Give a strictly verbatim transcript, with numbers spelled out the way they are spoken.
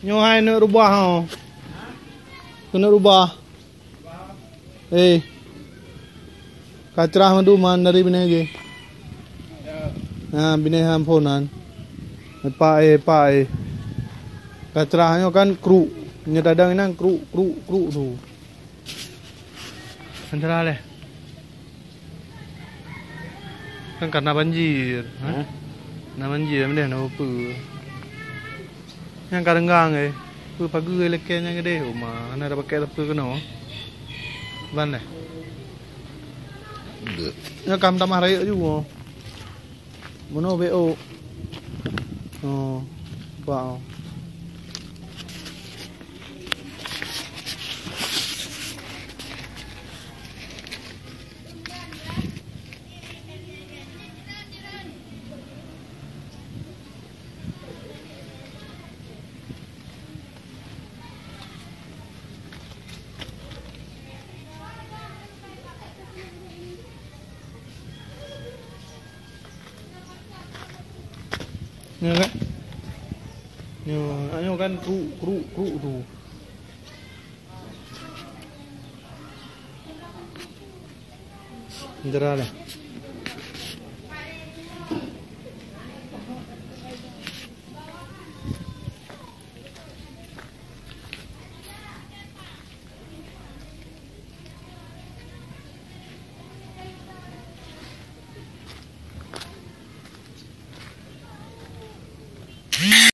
Nyoe hai neuk rubah ho. Keuneuk rubah. Eh. Ka crah mandum man dari binéh geuh. Nah, binéh han phon nan. Epa eh, epa eh. Ka crah nyoe kan kruk. Nyoe tadong inan kruk, kruk, kruk tu. Antara leh. Kan karena banjir, ha? Hah? Na banjir, meunan na upeue. Nyang ka reunggang, eh. Peue pageue lakée nyang geudeh, uma, hana tapakée sapeue keunoe. Ban leh. Nyoe ka meutamah rayeuk ju, oh. Meunoe B O. Oh, ba, oh. Nyoe kan? Nyoe, nyoe kan kruk, kruk, kruk tu. Antara leh.